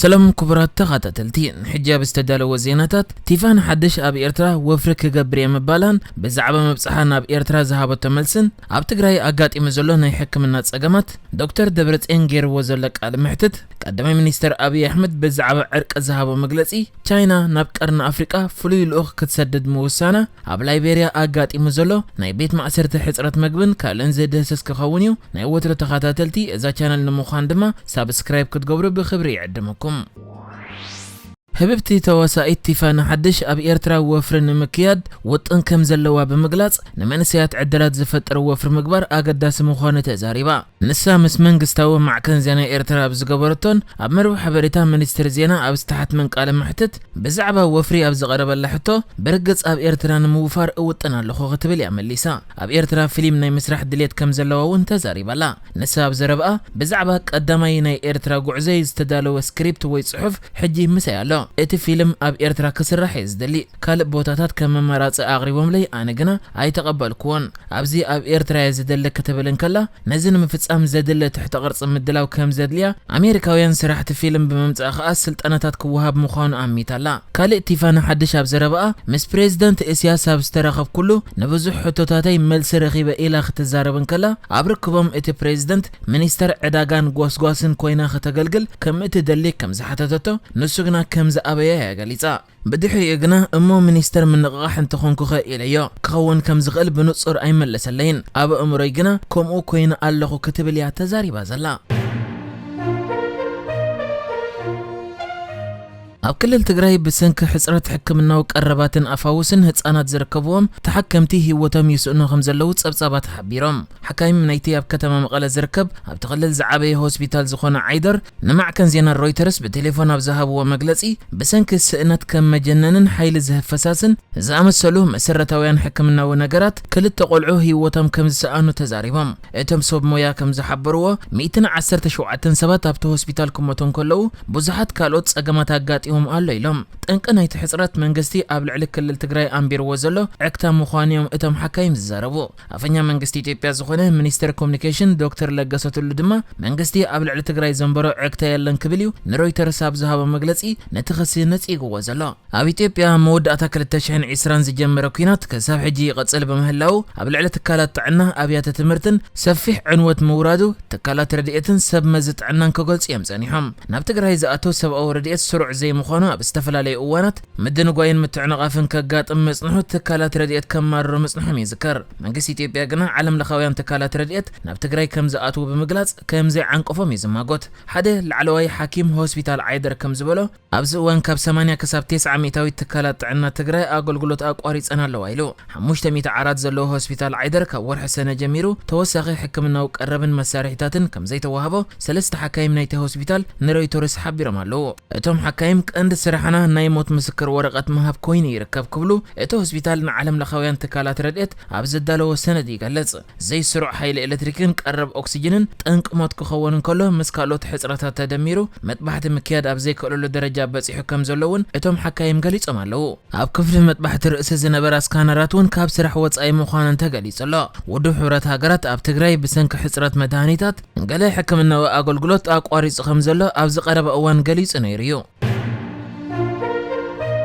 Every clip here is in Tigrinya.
ሰላም ክቡራት ተኸታተልቲ፣ ሕጂ ኣብ ዝተዳለወ ዜናታት፣ ቲፋን ሓድሽ ኣብ ኤርትራ ወፍሪ ክገብር እየ ምባላን ብዛዕባ ምብጻሓ ናብ ኤርትራ ዝሃበቶ መልስን፣ ኣብ ትግራይ ኣጋጢሙ ዘሎ ናይ ሕክምና ጸገማት፣ ዶክተር ደብረጽዮን ገይርዎ ዘሎ ቃለ መሕትት፣ ቀዳማይ ሚኒስተር ኣብይ ኣሕመድ ብዛዕባ ዕርቂ ዝሃቦ መግለጺ፣ ቻይና ናብ ቀርኒ ኣፍሪቃ ፍሉይ ልኡኽ ክትሰድድ ምውሳና፣ ኣብ ላይቤርያ ኣጋጢሙ ዘሎ ናይ ቤት ማእሰርቲ ሕጽረት መግብን ካልእን ዝድህሰስ ክኸውን እዩ። ናይ ወትሮ ተኸታተልቲ እዛ ቻነል ንምዃን ድማ ሳብስክራይብ ክትገብሩ ብኽብሪ ይዕድመኩም። ህብብቲ ተዋሳኢት ቲፋኒ ሓድሽ ኣብ ኤርትራ ወፍሪ ንምክያድ ውጥን ከም ዘለዋ ብምግላጽ፣ ንመንእሰያት ዕድላት ዝፈጥር ወፍሪ ምግባር ኣገዳሲ ምዃኑ ተዛሪባ። ንሳ ምስ መንግስታዊ ማዕከን ዜና ኤርትራ ኣብ ዝገበረቶን ኣብ መርበብ ሓበሬታ ሚኒስትሪ ዜና ኣብ ዝተሓትመን ቃለ መሕትት፣ ብዛዕባ ወፍሪ ኣብ ዝቐረበላ ሕቶ፣ ብርግጽ ኣብ ኤርትራ ንምውፋር እውጥን ኣለኹ ክትብል እያ መሊሳ። ኣብ ኤርትራ ፊልም ናይ ምስራሕ ድሌት ከም ዘለዋ እውን ተዛሪባላ። ንሳ ኣብ ዘረብኣ፣ ብዛዕባ ቀዳማይ ናይ ኤርትራ ጉዕዞይ ዝተዳለወ ስክሪፕት ወይ ጽሑፍ ሕጂ ምሳይ ኣሎ። እቲ ፊልም ኣብ ኤርትራ ክስራሕ እየ ዝደሊ። ካልእ ቦታታት ከም መመራጺ ኣቕሪቦምለይ፣ ኣነ ግና ኣይተቐበልኩዎን። ኣብዚ ኣብ ኤርትራ እየ ዝደሊ ክትብል እንከላ፣ ነዚ ንምፍጻም ዘድሊ ትሕተ ቅርጺ ምድላው ከም ዘድልያ፣ ኣሜሪካውያን ስራሕቲ ፊልም ብምምጻእ ከኣ ስልጠናታት ክወሃብ ምዃኑ ኣሚታላ። ካልእ ቲፋኒ ሓድሽ ኣብ ዘረባኣ፣ ምስ ፕሬዝደንት እስያስ ኣብ ዝተራኸብኩሉ ንብዙሕ ሕቶታተይ መልሲ ረኺበ ኢላ ክትዛረብ እንከላ፣ ኣብ ርክቦም እቲ ፕሬዝደንት ሚኒስተር ዕዳጋን ጓስጓስን ኮይና ከተገልግል ከም እትደሊ ከም ዝሓተተቶ፣ ንሱ ግና ከም ዝኣበያ እያ ገሊጻ። ብድሕሪኡ ግና፣ "እሞ ሚኒስተር ምንቕቓሕ እንተኾንኩኸ?" ኢለዮ። ክኸውን ከም ዝኽእል ብንጹር ኣይመለሰለይን። ኣብ ኣእምሮይ ግና ከምኡ ኮይነ ኣለኹ ክትብል እያ ተዛሪባ ዘላ። ኣብ ክልል ትግራይ ብሰንኪ ሕጽረት ሕክምናዊ ቀረባትን ኣፋውስን ህጻናት ዝርከብዎም ተሓከምቲ ህይወቶም ይስእኑ ከም ዘለዉ ጸብጻባት ሓቢሮም። ሓካይም ናይቲ ኣብ ከተማ መቐለ ዝርከብ ኣብቲ ክልል ዝዓበየ ሆስፒታል ዝኾነ ዓይደር ንማዕከን ዜና ሮይተርስ ብቴሌፎን ኣብ ዝሃብዎ መግለጺ፣ ብሰንኪ ስእነት ከም መጀነንን ሓይሊ ዝህብ ፈሳስን ዝኣመሰሉ መሰረታውያን ሕክምናዊ ነገራት ክልተ ቆልዑ ህይወቶም ከም ዝሰኣኑ ተዛሪቦም። እቶም ሰብ ሞያ ከም ዝሓበርዎ፣ ሚእትን ዓሰርተ ሸውዓተን ሰባት ኣብቲ ሆስፒታል ክሞቱ እንከለዉ፣ ብዙሓት ካልኦት ጸገማት ኣጋጢሞም ኣሎ ኢሎም። ጠንቂ ናይቲ ሕጽረት መንግስቲ ኣብ ልዕሊ ክልል ትግራይ ኣንቢርዎ ዘሎ ዕግታ ምዃኑ እዮም እቶም ሓካይም ዝዛረቡ። ኣፈኛ መንግስቲ ኢትዮጵያ ዝኾነ ሚኒስተር ኮሙኒኬሽን ዶክተር ለገሰ ቱሉ ድማ፣ መንግስቲ ኣብ ልዕሊ ትግራይ ዘንበሮ ዕግታ የለን ክብል እዩ ንሮይተርስ ኣብ ዝሃቦ መግለጺ ነቲ ክሲ ነጺግዎ ዘሎ። ኣብ ኢትዮጵያ መወዳእታ ክልተ ሽሕን ዕስራን ዝጀመረ ኲናት ክሳብ ሕጂ ይቐጽል ብምህላው፣ ኣብ ልዕሊ ትካላት ጥዕና፣ ኣብያተ ትምህርትን ሰፊሕ ዕንወት ምውራዱ፣ ትካላት ረድኤትን ሰብ መዚ ጥዕናን ክገልጹ እዮም ጸኒሖም። ናብ ትግራይ ዝኣተው ሰብኣዊ ረድኤት ስሩዕ ዘይምዃኑ ኣብ ዝተፈላለዩ እዋናት ምድንጓይን ምትዕንቓፍን ከጋጥም ምጽንሑ ትካላት ረድኤት ከማርሩ ምጽንሖም ይዝከር። መንግስቲ ኢትዮጵያ ግና ዓለም ለኻውያን ትካላት ረድኤት ናብ ትግራይ ከም ዝኣትዉ ብምግላጽ ከም ዘይዓንቀፎም እዩ ዝማጎት። ሓደ ላዕለዋይ ሓኪም ሆስፒታል ዓይደር ከም ዝበሎ፣ ኣብዚ እዋን ካብ ሰማንያ ክሳብ ተስዓ ሚእታዊት ትካላት ጥዕና ትግራይ ኣገልግሎት ኣቋሪጸን ኣለዋ ኢሉ። ሓሙሽተ ሚእቲ ዓራት ዘለዎ ሆስፒታል ዓይደር ካብ ወርሒ ሰነ ጀሚሩ ተወሳኺ ሕክምናዊ ቀረብን መሳርሒታትን ከም ዘይተዋህቦ ሰለስተ ሓካይም ናይቲ ሆስፒታል ንሮይተርስ ሓቢሮም ኣለዉ። እቶም ሓካይም፣ "ቀንዲ ስራሕና ናይ ሞት ምስክር ወረቐት ምሃብ ኮይኑ ይርከብ" ክብሉ፣ እቲ ሆስፒታል ንዓለም ለኻውያን ትካላት ረድኤት ኣብ ዘዳለዎ ሰነድ ይገልጽ። ዘይስሩዕ ሓይሊ ኤሌክትሪክን ቀረብ ኦክሲጅንን ጠንቂ ሞት ክኸውን እንከሎ፣ ምስ ካልኦት ሕጽረታት ተደሚሩ መጥባሕቲ ምክያድ ኣብ ዘይክእለሉ ደረጃ በጺሑ ከም ዘሎ እውን እቶም ሓካይም ገሊጾም ኣለዉ። ኣብ ክፍሊ መጥባሕቲ ርእሲ ዝነበራ ስካነራት እውን ካብ ስራሕ ወጻኢ ምዃነን ተገሊጹ ኣሎ። ውድብ ሕብረት ሃገራት ኣብ ትግራይ ብሰንኪ ሕጽረት መድሃኒታት ገለ ሕክምናዊ ኣገልግሎት ኣቋሪጹ ከም ዘሎ ኣብዚ ቀረባ እዋን ገሊጹ ነይሩ እዩ።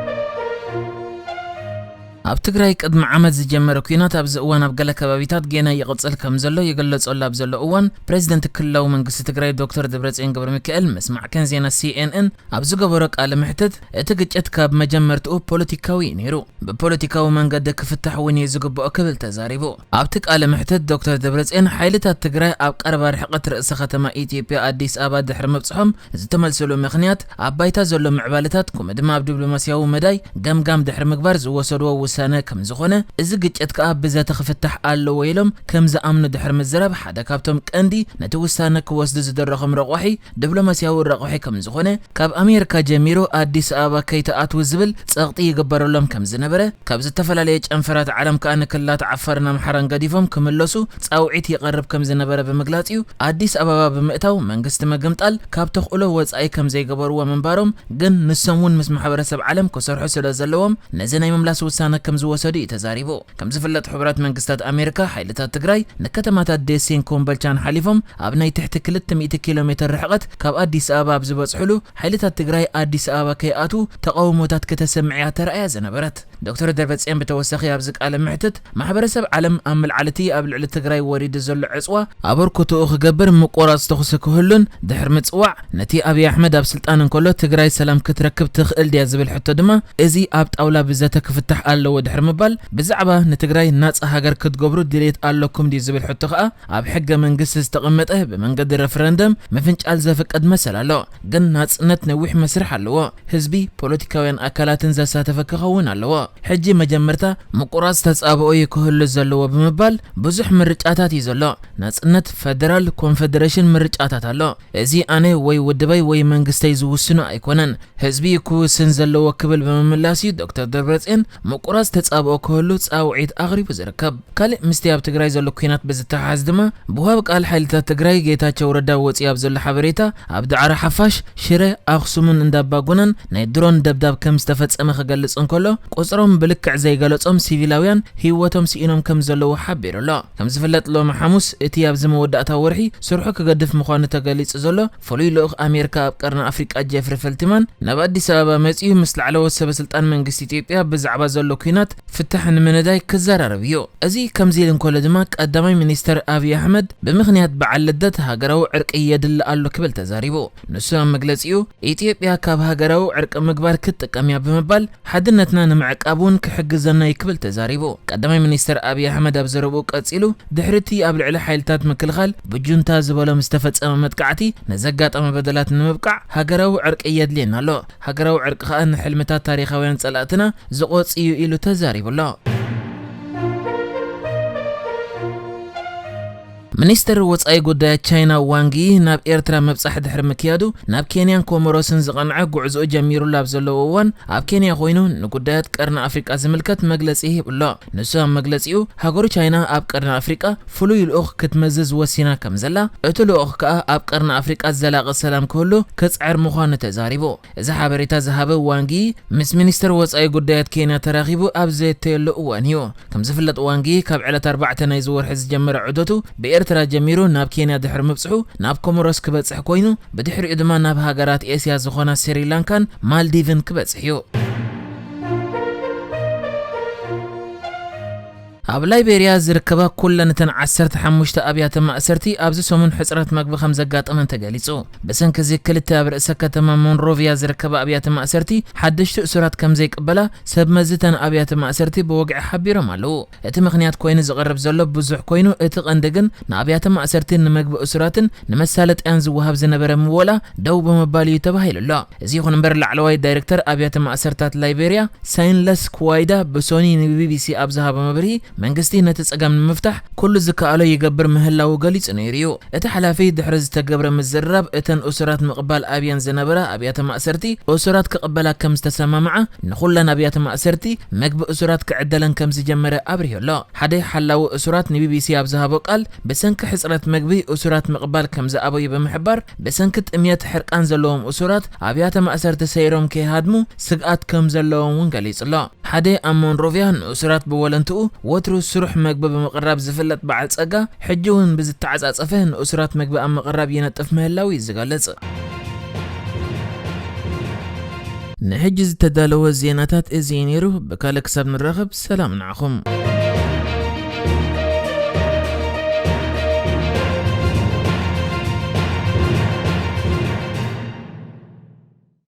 ኣብ ትግራይ ቅድሚ ዓመት ዝጀመረ ኲናት ኣብዚ እዋን ኣብ ገለ ከባቢታት ጌና ይቕጽል ከም ዘሎ ይግለጸሉ ኣብ ዘሎ እዋን፣ ፕሬዚደንት ክልላዊ መንግስቲ ትግራይ ዶክተር ደብረጽዮን ገብረ ሚካኤል ምስ ማዕከን ዜና ሲኤንኤን ኣብ ዝገበሮ ቃለ መሕትት፣ እቲ ግጭት ካብ መጀመርትኡ ፖለቲካዊ እዩ ነይሩ፣ ብፖለቲካዊ መንገዲ ክፍታሕ እውን እዩ ዝግብኦ ክብል ተዛሪቡ። ኣብቲ ቃለ መሕትት ዶክተር ደብረጽዮን፣ ሓይልታት ትግራይ ኣብ ቀረባ ርሕቀት ርእሰ ከተማ ኢትዮጵያ ኣዲስ ኣበባ ድሕሪ ምብጽሖም ዝተመልሰሉ ምኽንያት፣ ኣብ ባይታ ዘሎ ምዕባለታት፣ ከምኡ ድማ ኣብ ዲፕሎማስያዊ መዳይ ገምጋም ድሕሪ ምግባር ዝወሰድዎ ውሳነ ከም ዝኾነ፣ እዚ ግጭት ከኣ ብዘተ ክፍታሕ ኣለዎ ኢሎም ከም ዝኣምኑ ድሕሪ ምዝራብ፣ ሓደ ካብቶም ቀንዲ ነቲ ውሳነ ክወስዱ ዝደረኾም ረቋሒ ዲፕሎማስያዊ ረቋሒ ከም ዝኾነ፣ ካብ ኣሜሪካ ጀሚሩ ኣዲስ ኣበባ ከይትኣትዉ ዝብል ጸቕጢ ይግበረሎም ከም ዝነበረ፣ ካብ ዝተፈላለየ ጨንፈራት ዓለም ከኣ ንክልላት ዓፋርን ኣምሓራን ገዲፎም ክምለሱ ጻውዒት ይቐርብ ከም ዝነበረ ብምግላጽ እዩ ኣዲስ ኣበባ ብምእታው መንግስቲ ምግምጣል ካብ ተኽእሎ ወጻኢ ከም ዘይገበርዎ ምንባሮም፣ ግን ንሶም እውን ምስ ማሕበረሰብ ዓለም ክሰርሑ ስለ ዘለዎም ነዚ ናይ ምምላስ ውሳነ ከም ዝወሰዱ እዩ ተዛሪቡ። ከም ዝፍለጥ፣ ሕቡራት መንግስታት ኣሜሪካ ሓይልታት ትግራይ ንከተማታት ደሴን ኮምበልቻን ሓሊፎም ኣብ ናይ ትሕቲ ክልተ ሚእቲ ኪሎ ሜትር ርሕቐት ካብ ኣዲስ ኣበባ ኣብ ዝበጽሕሉ፣ ሓይልታት ትግራይ ኣዲስ ኣበባ ከይኣትዉ ተቓውሞታት ከተሰምዕ እያ ተራእያ ዝነበረት። ዶክተር ደብረጽዮን ብተወሳኺ ኣብዚ ቃለ መሕትት፣ ማሕበረሰብ ዓለም ኣብ ምልዓል እቲ ኣብ ልዕሊ ትግራይ ወሪዱ ዘሎ ዕጽዋ ኣበርክቶኡ ክገብር ምቁራጽ ተኹሲ ክህሉን ድሕሪ ምጽዋዕ፣ ነቲ ኣብይ ኣሕመድ ኣብ ስልጣን እንከሎ ትግራይ ሰላም ክትረክብ ትኽእል ድያ ዝብል ሕቶ ድማ፣ እዚ ኣብ ጣውላ ብዘተ ክፍታሕ ኣለዎ ድሕሪ ምባል፣ ብዛዕባ ንትግራይ ናጻ ሃገር ክትገብሩ ድሌት ኣለኩም ድዩ ዝብል ሕቶ ከኣ፣ ኣብ ሕገ መንግስቲ ዝተቐመጠ ብመንገዲ ረፈረንደም ምፍንጫል ዘፍቅድ መሰል ኣሎ። ግን ናጽነት ነዊሕ መስርሕ ኣለዎ። ህዝቢ፣ ፖለቲካውያን ኣካላትን ዘሳተፈ ክኸውን ኣለዎ። ሕጂ መጀመርታ ምቁራጽ ተጻብኦ እዩ ክህሉ ዘለዎ ብምባል፣ ብዙሕ ምርጫታት እዩ ዘሎ። ናጽነት፣ ፈደራል፣ ኮንፈደሬሽን ምርጫታት ኣሎ። እዚ ኣነ ወይ ውድበይ ወይ መንግስተይ ዝውስኖ ኣይኮነን፣ ህዝቢ እዩ ክውስን ዘለዎ ክብል ብምምላስ እዩ ዶክተር ደብረጽዮን ምቁራጽ ተጻብኦ ክህሉ ጻውዒት ኣቕሪቡ ዝርከብ። ካልእ ምስቲ ኣብ ትግራይ ዘሎ ኲናት ብዝተሓሓዝ ድማ፣ ብወሃቢ ቃል ሓይልታት ትግራይ ጌታቸው ረዳ ወፂኡ ኣብ ዘሎ ሓበሬታ፣ ኣብ ዳዕሮ ሓፋሽ፣ ሽረ፣ ኣኽሱምን እንዳባጉናን ናይ ድሮን ደብዳብ ከም ዝተፈጸመ ክገልጽ እንከሎ፣ ቁጽሮም ብልክዕ ዘይገለጾም ሲቪላውያን ህይወቶም ስኢኖም ከም ዘለዉ ሓቢሩ ኣሎ። ከም ዝፍለጥ፣ ሎሚ ሓሙስ እቲ ኣብዚ መወዳእታ ወርሒ ስርሑ ክገድፍ ምዃኑ ተገሊጹ ዘሎ ፍሉይ ልኡኽ ኣሜሪካ ኣብ ቀርኒ ኣፍሪቃ ጄፍሪ ፈልትማን ናብ ኣዲስ ኣበባ መጺኡ ምስ ላዕለዎት ሰበ ስልጣን መንግስቲ ኢትዮጵያ ብዛዕባ ዘሎ ኲናት ፍታሕ ንምንዳይ ክዘራረብ እዩ። እዚ ከምዚ ኢሉ እንከሎ ድማ፣ ቀዳማይ ሚኒስተር ኣብይ ኣሕመድ ብምኽንያት በዓል ልደት ሃገራዊ ዕርቂ የድሊ ኣሎ ክብል ተዛሪቡ። ንሱ ኣብ መግለጺኡ፣ ኢትዮጵያ ካብ ሃገራዊ ዕርቂ ምግባር ክትጥቀም እያ ብምባል፣ ሓድነትና ንምዕቃብ እውን ክሕግዘና እዩ ክብል ተዛሪቡ። ቀዳማይ ሚኒስተር ኣብይ ኣሕመድ ኣብ ዘረብኡ ቀጺሉ፣ ድሕሪ እቲ ኣብ ልዕሊ ሓይልታት ምክልኻል ብጁንታ ዝበሎም ዝተፈጸመ መጥቃዕቲ ንዘጋጠመ በደላት ንምብቃዕ ሃገራዊ ዕርቂ የድልየና ኣሎ። ሃገራዊ ዕርቂ ከኣ ንሕልምታት ታሪኻውያን ጸላእትና ዝቖጽ እዩ ኢሉ ተዛሪቡ ኣሎ። ሚኒስትር ወጻኢ ጉዳያት ቻይና ዋንግ ዪ ናብ ኤርትራ ምብጻሕ ድሕሪ ምክያዱ፣ ናብ ኬንያን ኮሞሮስን ዝቐንዐ ጉዕዞኡ ጀሚሩሉ ኣብ ዘለዎ እዋን፣ ኣብ ኬንያ ኮይኑ ንጉዳያት ቀርኒ ኣፍሪቃ ዝምልከት መግለጺ ሂቡ ኣሎ። ንሱ ኣብ መግለጺኡ፣ ሃገሩ ቻይና ኣብ ቀርኒ ኣፍሪቃ ፍሉይ ልኡኽ ክትመዝዝ ወሲና ከም ዘላ፣ እቲ ልኡኽ ከኣ ኣብ ቀርኒ ኣፍሪቃ ዘላቒ ሰላም ክህሉ ክጽዕር ምዃኑ ተዛሪቡ። እዚ ሓበሬታ ዝሃበ ዋንግ ዪ፣ ምስ ሚኒስትር ወጻኢ ጉዳያት ኬንያ ተራኺቡ ኣብ ዘየተየሉ እዋን እዩ። ከም ዝፍለጥ፣ ዋንግ ዪ ካብ ዕለት ኣርባዕተ ናይዚ ወርሒ ዝጀመረ ዑደቱ ብኤርትራ ጀሚሩ ናብ ኬንያ ድሕሪ ምብጽሑ፣ ናብ ኮሞሮስ ክበጽሕ ኮይኑ፣ ብድሕሪኡ ድማ ናብ ሃገራት ኤስያ ዝኾና ስሪላንካን ማልዲቭን ክበጽሕ እዩ። ኣብ ላይቤርያ ዝርከባ ኩለን እተን ዓሰርተ ሓሙሽተ ኣብያተ ማእሰርቲ ኣብዚ ሰሙን ሕጽረት መግቢ ከም ዘጋጠመን ተገሊጹ። ብሰንኪ እዚ፣ ክልተ ኣብ ርእሰ ከተማ ሞንሮቪያ ዝርከባ ኣብያተ ማእሰርቲ ሓደሽቲ እሱራት ከም ዘይቅበላ ሰብ መዚ እተን ኣብያተ ማእሰርቲ ብወግዒ ሓቢሮም ኣለዉ። እቲ ምኽንያት ኮይኑ ዝቐርብ ዘሎ ብዙሕ ኮይኑ፣ እቲ ቀንዲ ግን ንኣብያተ ማእሰርቲ፣ ንመግቢ እሱራትን ንመሳለጥያን ዝወሃብ ዝነበረ ምወላ ደው ብምባል እዩ ተባሂሉ ኣሎ። እዚ ይኹን እምበር፣ ላዕለዋይ ዳይሬክተር ኣብያተ ማእሰርታት ላይቤርያ ሳይንለስ ክዋይዳ ብሶኒ ንቢቢሲ ኣብ ዝሃቦ መብርሂ፣ መንግስቲ ነቲ ጸገም ንምፍታሕ ኩሉ ዝከኣሎ ይገብር ምህላዉ ገሊጹ ነይሩ እዩ። እቲ ሓላፊ ድሕሪ ዝተገብረ ምዝርራብ፣ እተን እሱራት ምቕባል ኣብየን ዝነበራ ኣብያተ ማእሰርቲ እሱራት ክቕበላ ከም ዝተሰማምዓ፣ ንኹለን ኣብያተ ማእሰርቲ መግቢ እሱራት ክዕደለን ከም ዝጀመረ ኣብሪሁ ኣሎ። ሓደ ሓላዊ እሱራት ንቢቢሲ ኣብ ዝሃቦ ቃል፣ ብሰንኪ ሕጽረት መግቢ እሱራት ምቕባል ከም ዝኣበዩ ብምሕባር፣ ብሰንኪ ጥምየት ሕርቃን ዘለዎም እሱራት ኣብያተ ማእሰርቲ ሰይሮም ከይሃድሙ ስግኣት ከም ዘለዎም እውን ገሊጹ ኣሎ። ሓደ ኣብ ሞንሮቪያ ንእሱራት ብወለንትኡ ወትሩ ስሩሕ መግቢ ብምቕራብ ዝፍለጥ በዓል ጸጋ፣ ሕጂ እውን ብዝተዓጻጸፈ ንእሱራት መግቢ ኣብ ምቕራብ ይነጥፍ ምህላው እዩ ዝገልጽ። ንሕጂ ዝተዳለወ ዜናታት እዚ እዩ ነይሩ። ብካልእ ክሳብ ንራኸብ፣ ሰላም ንዓኹም።